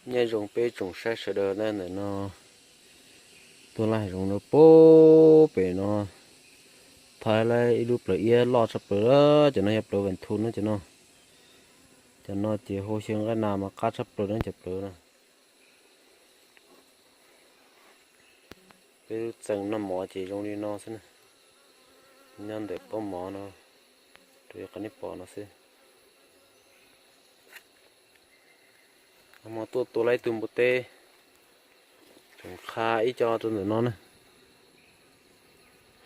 Nyob zoo peb tsoom saib sawv daws na, ntawm no tuaj laij hav zoov rau pem no, thaiv lawm ib lub plawv iab loj tshaj plaws. Cov no yog plawv Vam Thu na cov no. Cov no ces hu xyaw nqaij nas mas qab tshaj plaws na cov plawv no. Peb lub txee noj mov ces zoo li no xwb na. Nyob ntawm pob mov no, rau qhov nej pom no xwb. Hmo tuaj tua lawm ib tug npua teb, tseem qha ib co rau ntawm no na.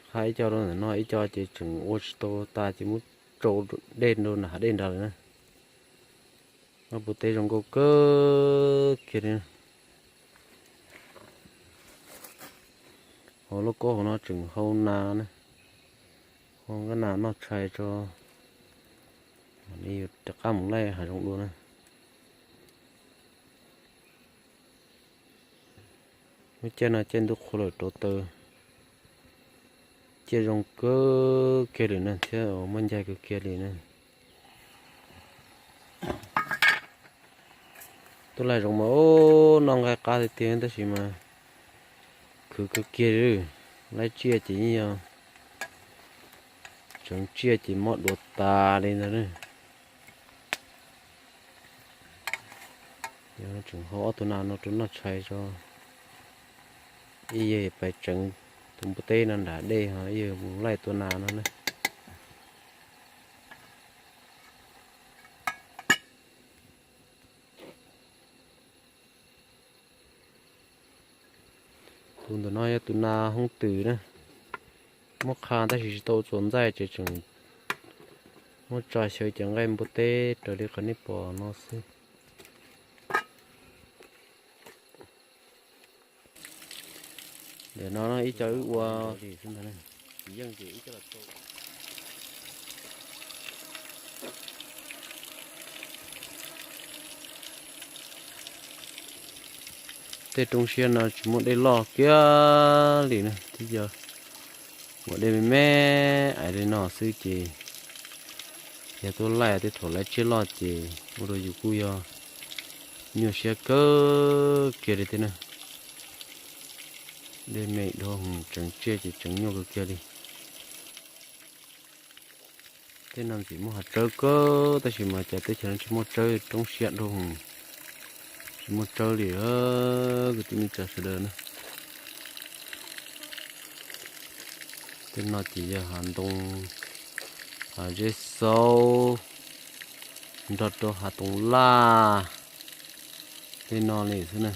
Qha ib co rau ntawm no, ib co ces tseem ua tsis tau tas ces muab tsau dej rau nram hav dej nrad lawm na. Npua teb zoo nkauj kawg kiag li. Hauv lub kaub hauv no tseem hau nas na, hau nqaij nas noj tshais tso, mam li rov qab mus laij hav zoov dua na. Lub caij no caij ntuj qhuav lawm rauv taws, ciaj zoo kawg kiag li na thiab muaj ncaig kawg kiag li na. Tuaj laij zoov mas noj nqaij qab tiag tiag tab sis mas khwv kawg kiag li. Laij tsiaj ces yeej yog tseev tsiaj ces mob dua tas li ntag na. Tseem hau ob tug nas no rau noj tshais tso, ib yam pais tseev tus npua teb no nram dej ho ib yam mus laij tua nas no na. Tus ntawm no yog tus nas hoob twm na, muab qha tab sis tsis tau txuas ntxaij ces tseem muab tso xyaw cov nqaij npua teb raws li qhov nej pom no xwb. Ntawm no ib co wb ua tej roob siab no tsis muaj dej loj kiag li na, twb yog ua dej me me ais li no xwb ces yog tuaj laij tej thaum laij tsiaj loj ces ua rau yus kuj yog nyuaj siab kawg kiag li thiab na. Dej me dhau heev, tseev tsiaj ces tseev nyuaj kawg kiag li. Tej no ntxim muaj hav tsawb kawg tab sis mas cas teb chaws no tsis muaj tsawb, roob siab dhau heev, tsis muaj tsawb li kwv tij neej tsa sawv daws na. Tej no ces yog hav ntoo, hav zeb xaub, nrog rau hav toov laj, tej no li xwb na.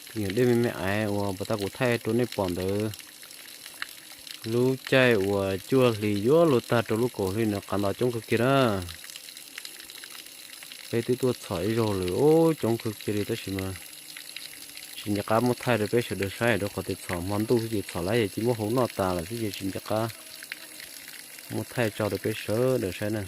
Tus nyuam dej me me ais uas puag ta kuv thaij rau nej pom ntawd, lub caij uas cuaj hlis yuav luag tag rau lub kaum hli no qav nto coob kawg kiag na. Peb twb tuaj txhom ib zaug lawm, coob kawg kiag li tab sis mas tsis nco qab muab thaij rau peb sawv daws saib rau qhov tias txhom hmo ntuj xwb ces txhom lawm ces muab hau noj tas lawm xwb ces tsis nco qab muab thaij tso rau peb sawv daws saib na.